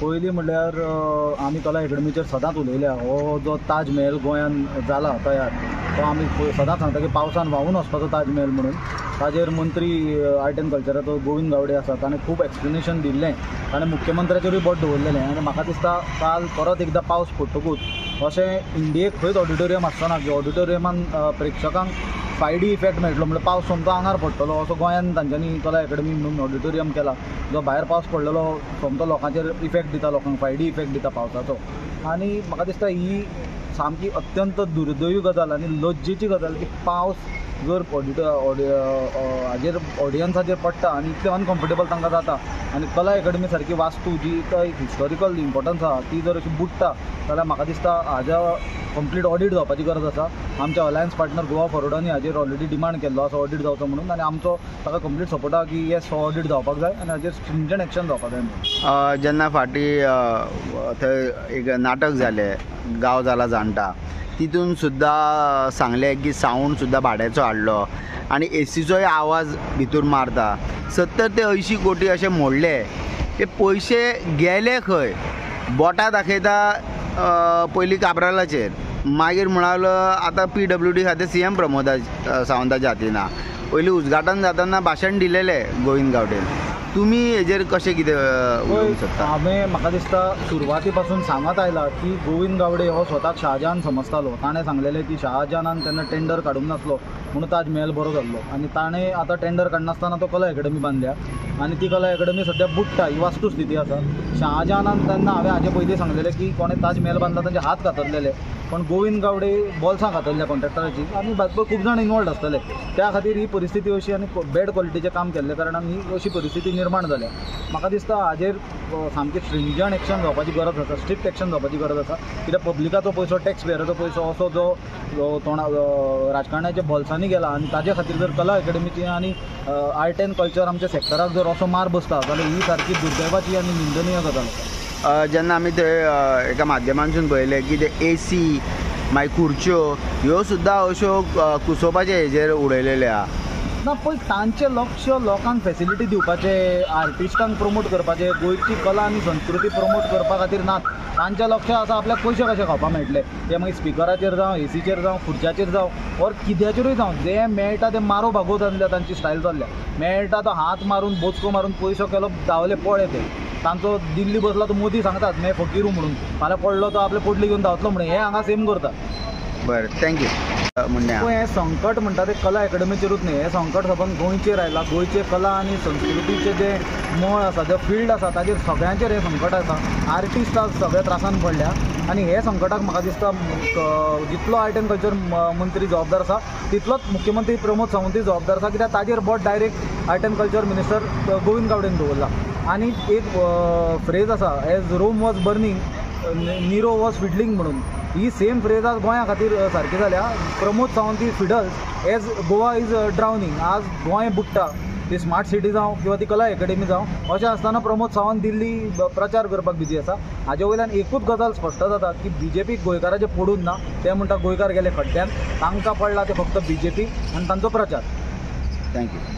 पयलीं म्हणल्यार आमी कला एकेडमीचेर सदांच उलयल्या. हो जो ताज महल गोंयान जाला तयार तो आमी सदांच सांगता की पावसान व्हांवून वचपाचो ताज महल म्हणून. ताजेर मंत्री आर्ट एंड कल्चराचो गोविंद गावडे आसा, ताणें खूब एक्सप्लेनेशन दिल्लें, ताणें मुख्यमंत्र्याचेरूय बोट दवरलेलें. आनी म्हाका दिसता काल परत एकदां पावस पडटकूच अशें इंडियेक खंयच ऑडिटोरियम आसचो की ऑडिटोरियमान प्रेक्षकांक 5D effect मेळटलो, म्हणल्यार पावस सोमतो आंगार पडटलो असो गोंयान तांच्यांनी कला एकेडमी म्हणून ऑडिटोरियम केला, जो भायर पावस पडलेलो सोमतो लोकांचेर इफेक्ट दिता, लोकांक 5D effect दिता पावसाचो. आनी म्हाका दिसता ही सामकी अत्यंत दुर्दैवी गजाल आनी लज्जेची गजाल की पावस जर हाजेर ऑडियन्साचेर पडटा आनी इतलें अनकम्फर्टेबल तांकां जाता आनी कला एकेडमी सारकी वास्तू जी एक हिस्टॉरिकल इम्पोर्टन्स आसा ती जर अशी बुडटा जाल्यार म्हाका दिसता हाज्या कंप्लीट ऑडीट जावपाची गरज आसा. आमच्या अलायन्स पार्टनर गोवा फॉरवर्डांनी हाजेर ऑलरेडी डिमांड केल्लो आसा ऑडीट जावचो म्हणून आनी आमचो ताका कंप्लीट सपोर्ट आसा की येस हो ऑडीट जावपाक जाय आनी हाजेर स्ट्रिंजंट एक्शन जावपाक जाय म्हणून. जेन्ना फाटीं थंय एक नाटक जालें गांव जाला जाणटा, तितून सुद्दां सांगलें की सावंड सुद्दां भाड्याचो हाडलो आनी एसीचोय आवाज भितूर मारता. 70 ते 80 कोटी अशें मोडले, ते पयशे गेले खंय? बोटां दाखयता पयलीं काब्रालाचेर, मागीर म्हणालो आतां PWD खातें CM Pramod सावंताच्या हातीन आहा. पयलीं उद्घाटन जाताना भाशण दिलेलें गोविंद गावडेन, तुमी हेजेर कशें कितें उलोवंक सोदता? हांवें म्हाका दिसता सुरवाती पासून सांगत आयला की गोविंद गावडे हो स्वताक शाहजहान समजतालो. ताणें सांगलेलें की शाहजहानान तेन्ना टेंडर काडूंक नासलो म्हणून ताज महल बरो जाल्लो आनी ताणें आतां टेंडर काडनासतना तो कला एकेडमी बांदल्या आनी ती कला एकेडमी सद्या बुडटा, ही वास्तुस्थिती आसा. शाहजहानान तेन्ना हांवें हाजे पयलीं सांगलेलें की कोणें ताज महल बांदला तांचे हात कातरलेले, पण गोविंद गावडे बोल्सां कातरल्या कॉन्ट्रॅक्टराची आनी खूब जाण इनवॉल्ड आसतले, त्या खातीर ही परिस्थिती अशी आनी बॅड क्वॉलिटीचें काम केल्ल्या कारणान ही अशी परिस्थिती निर्माण जाल्या. म्हाका दिसता हाजेर सामकी स्ट्रिंजंट एक्शन जावपाची गरज आसा, स्ट्रिक्ट एक्शन जावपाची गरज आसा. कित्याक पब्लिकाचो पयसो, टॅक्स पेयराचो पयसो असो जो तोंडा राजकारणाच्या बोल्सांनी गेला आनी ताजे खातीर जर कला एकेडमीची आनी आर्ट एंड कल्चर आमच्या सेक्टराक जर असो मार बसता जाल्यार ही सारकी दुर्दैवाची आनी निंदनीय गजाल आसा. जेन्ना आमी थंय एका माध्यमांतसून पळयलें की ते AC मागीर खुर्च्यो ह्यो सुद्दां अश्यो कुसोवपाचे हेजेर उडयलेले आहा. ना, पळय तांचें लक्ष लोकांक फेसिलिटी दिवपाचें, आर्टिस्टांक प्रमोट करपाचें, गोंयची कला आनी संस्कृती प्रमोट करपा खातीर नात. तांचें लक्ष आसा आपल्याक पयशे कशे खावपाक मेळटले, ते मागीर स्पिकराचेर जावं, एसीचेर जावं, खुर्च्याचेर जावं, ऑर कित्याचेरूय जावं, जें मेळटा तें मारो भागोवत जाल्ल्या तांची स्टायल चल्ल्या. मेळटा तो हात मारून बोचको मारून पयसो केलो, धांवले पळय ते. तांचो दिल्ली बसला तो मोदी सांगतात मैं फकीरू म्हणून, फाल्यां पडलो तो आपले पोटली घेवन धांवतलो म्हणून, हे हांगा सेम करता. बरें, thank you. हें संकट म्हणटा तें कला एकेडमीचेरूच न्ही, हें संकट सबंद गोंयचेर आयलां. गोंयचे कला आनी संस्कृतीचें जें मळ आसा, जें फिल्ड आसा, ताजेर सगळ्यांचेर हें संकट आसा. आर्टिस्ट आज सगळ्या त्रासान पडल्या आनी हे संकटाक म्हाका दिसता जितलो आर्ट एंड कल्चर मंत्री जबाबदार आसा तितलोच मुख्यमंत्री प्रमोद सावंतूय जबाबदार आसा, कित्याक ताजेर बोट direct art and culture minister Govind गावडेन दवरला. आनी एक फ्रेज आसा, as Rome was burning Nero was fiddling म्हणून, ही सेम फ्रेज आज गोंया खातीर सारकी जाल्या. Pramod Sawant fiddles as Goa is drowning. आज गोंय बुडटा, ती स्मार्ट सिटी जावं किंवा ती कला एकेडमी जावं, अशें आसतना प्रमोद सावंत दिल्ली प्रचार करपाक बिजी आसा. हाजे वयल्यान एकूच गजाल स्पश्ट जाता की बीजेपीक गोंयकाराचें पडून ना, ते म्हणटा गोंयकार गेले खड्ड्यान, तांकां पडला ते फक्त बीजेपी आनी तांचो प्रचार. Thank you.